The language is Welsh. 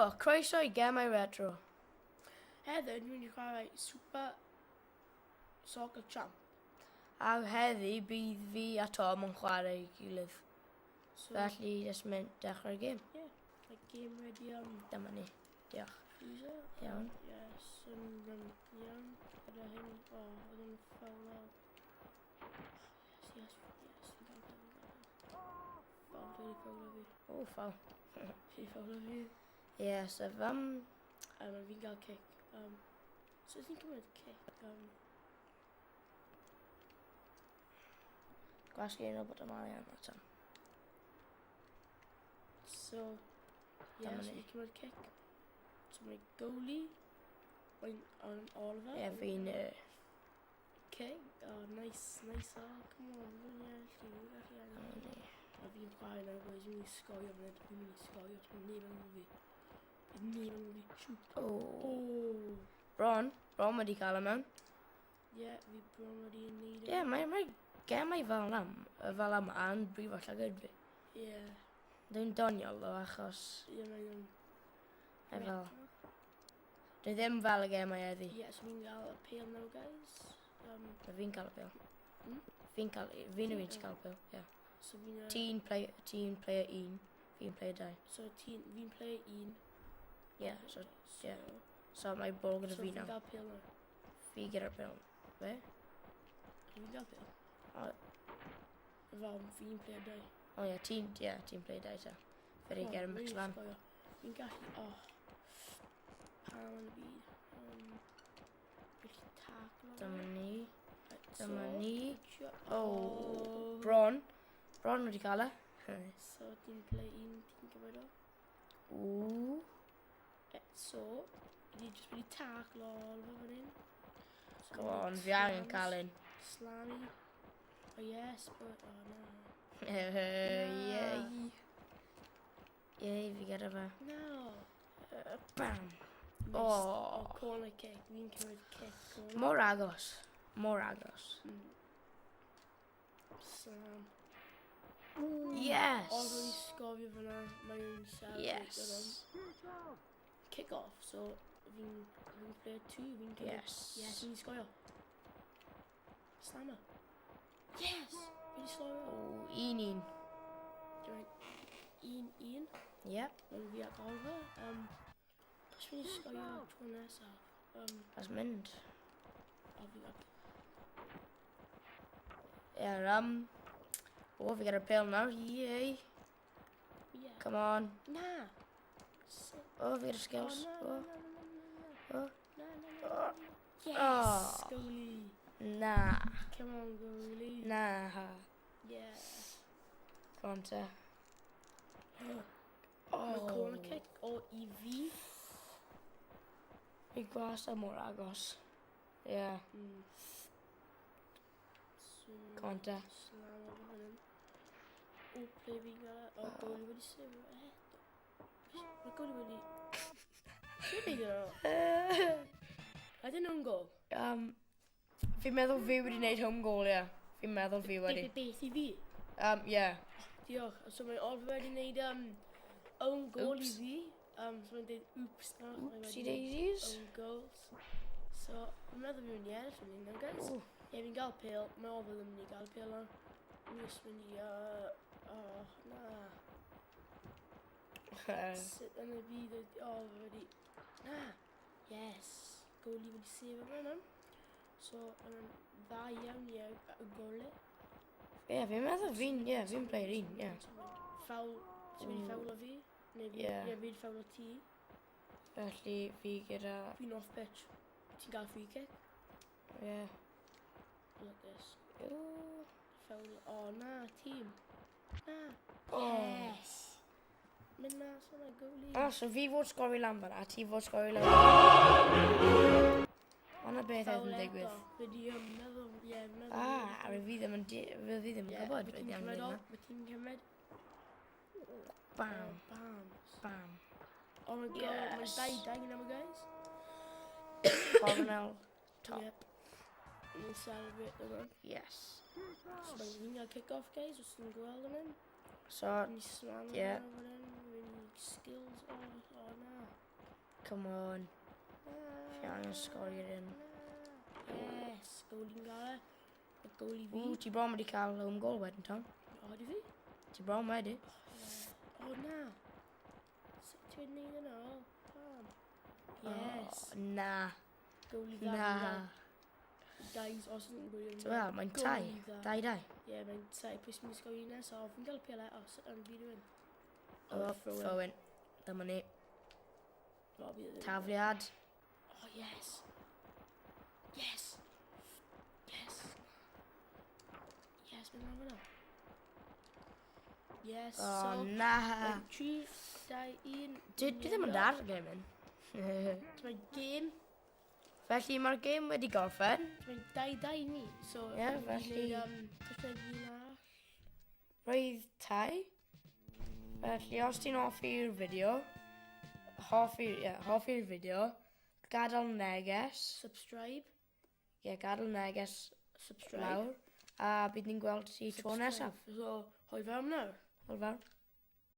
Helo, croeso i Gemau Retro. Heddiw, dwi'n mynd i chwarae Super Soccer Champ. A heddi bydd fi a Tom yn chwarae i gilydd. So, Felly, jyst mynd dechrau'r gêm. Yeah, like game ready. Dyma ni. Diolch. Freezer. Iawn. Yes, iawn. Gyda hyn, o, oh, oedd yn ffowl o. Yes, yes, fi'n gael peth, fi'n gael peth. Ffowl, dwi wedi ffowlo fi. O, ffowl. Fi ffowlo fi. Ie, yeah, so fam... Fi'n gael kick. So ti'n cymryd kick? Gwasgu un o bod yma arian ato. So, yeah, so fi'n cymryd kick. So mae goalie, mae'n on Oliver. Ie, yeah, fi'n... Okay, oh, nice, nice, oh, come on, fi'n gallu, fi'n gallu ennill. A fi'n chwarae nawr, boys, fi'n mynd i sgorio fan hyn, fi'n mynd i sgorio, os mae neb yn gwybod fi. Bydd neb yn gwybod fi, shoot. Oh. Oh. Bron, bron wedi cael e mewn. Ie, yeah, fi bron wedi neud e. Ie, yeah, mae, mae gemau fel yna, fel yma yn brifo llygad fi. Ie. Yeah. Dwi'n doniol ddo, achos... Ie, yeah, mae'n... Mae fel... Dwi ddim fel y gemau heddi. Ie, yeah, so fi'n gael y pêl nawr, guys. Fi'n cael y pêl. Fi'n cael... Fi'n yw'n cael y pêl, ie. Yeah. So fi'n... Ti'n play, ti'n player 1, fi'n player 2. So ti'n, fi'n player 1. Ie, yeah, so, ie. Yeah. So mae bol gyda so fi nawr. So fi'n gael pêl nawr. Fi gyda'r pêl. Be? Fi'n gael pêl. O. Fel, fi'n player 2. O ie, ti'n, ie, ti'n player 2 ta. Fe di gyda'r mix lan. Fi'n gallu, oh. Pam yn y byd. Gallu taclo. Dyma ni. Right, Dyma so, ni. trio- Oh, bron. Bron wedi cael e. So, ti'n play un, ti'n cymryd o. Ww. So, ni jyst wedi taclo Oliver fan hyn. So, Come on, fi angen cael un. Slammy. Oh yes, but, oh no. Yay. Yay, fi gyda fe. No. Bam. Missed. Oh. Oh, corner kick. Fi'n cymryd kick. Corner. Mor agos. Mor agos. Slam. Yes. Oliver wedi sgorio fyna. Mae'n celebrate Yes. Kick off. So, fi'n fi player 2. Fi'n cymryd... Yes. Yes, fi'n sgorio. Slammer. Yes! Fi wedi sgorio. O, 1-1. Right. 1-1. Yep. Mae'n fi ac Oliver. Os fi'n sgorio tro nesaf. Let's mynd. O, fi got... Yeah, o, fi gyda'r pêl nawr. Yay. Yeah. Come on. Na! Sit. O, fi gyda'r skills. Oh, O, na, na, na, na, na, na. o. Na, na, na, Oh. na. Yes! Oh. Goalie. Na. Come on, goalie. Na. Yeah. Come on, te. Oh. My corner kick o i fi. Fi gwastad mor agos. Yeah. So, Come on, te. Slam o fan hyn. O, play fi'n gael e. O, goalie wedi sefyll eto. Mae goalie wedi... Sut ei gyda? Ydyn nhw'n gol? Fi'n meddwl fi wedi gwneud home goal, ie. Yeah. Fi'n meddwl fi wedi. Beth i fi? Yeah. Diolch. So mae Oliver wedi gwneud own goal i Oops. fi. So mae'n dweud oops nawr. Mae wedi Oopsie gwneud daisies. Own goals. So, fi'n meddwl fi'n mynd i ennill fan hyn nawr, guys. Ooh. Ie, fi'n gael pêl. Mae Oliver ddim mynd i gael pêl nawr. Fi'n just mynd i... Oh, na. Sut yn y byd oedd Oliver wedi... Na! Yes! Goalie wedi save fe yna. So, yna'n dda iawn i y goalie. Ie, yeah, fi'n meddwl fi'n, ie, yeah, fi'n player 1, ie. Yeah. Ffowl, ti'n mynd i ffowlo fi? Neu fi, Ie. yeah. Ie, fi'n ffowlo ti. Felly fi gyda, Fi'n off pitch. Ti'n gael free kick? ie. Yeah. Look this. Ooh. Foul. Oh, na, tîm. Na. Oh. Yes. Mynd mas o'na goalie. Ah, so fi fod sgori lan fan, a ti fod sgori lan. Hwna beth oedd yn digwydd. Fe di meddwl, ie, meddwl. Ah, a fi ddim yn, fi ddim yn Ie, gwybod fe beth ti'n i angen cymryd o, yna. fe ti'n cymryd. Bam, Oh, bam. bam. Oh my God, mae'n Yes. 2-2 nawr, guys. Cornel, top. Yep. Ni'n celebrate yma. Yes. So mae'n fi'n gael kick-off, guys, os ti'n gweld yn hyn. So, Ni'n slam Ie. yma fan hyn. Fi'n skills, oh, oh na. Come on. Fi angen sgorio'r un. Yes, goalie'n gael e. Y goalie fi. Ww, ti bron wedi cael home goal wedyn, Tom. O, di fi? Ti bron wedi. O, na. Sut ti'n neud yna? O, pam? Yes. Oh, na. Goalie dda. Na. Guys, os ydyn nhw'n gwylio. Wel, mae'n tai. Goalie dda. 2-2. Ie, mae'n tai. Pwy sy'n mynd i sgorio nesaf? O, fi'n cael y pêl eto. Sut yn fi rhywun? O, throw in. throw in. Dyma ni. O, fi ddim. Tafliad. Oh, yes. Yes. Yes. Yes, mynd lan fyna. Yes, O, so... na. Mae'n 3, 2, 1. Dwi ddim yn dar gêm. Mae'n game. Felly mae'r gêm wedi gorffen. Mae'n 2-2 ni. So, Ie, fi'n felly- neud, jyst neud un arall. Roedd tie. Felly os ti'n hoffi'r fideo, yeah, hoffi'r fideo, gadael neges. Subscribe. Ie, yeah, gadael neges Subscribe. lawr. A bydd ni'n gweld ti tro Subscribe. nesaf. So, hwyl fawr nawr. Hwyl fawr.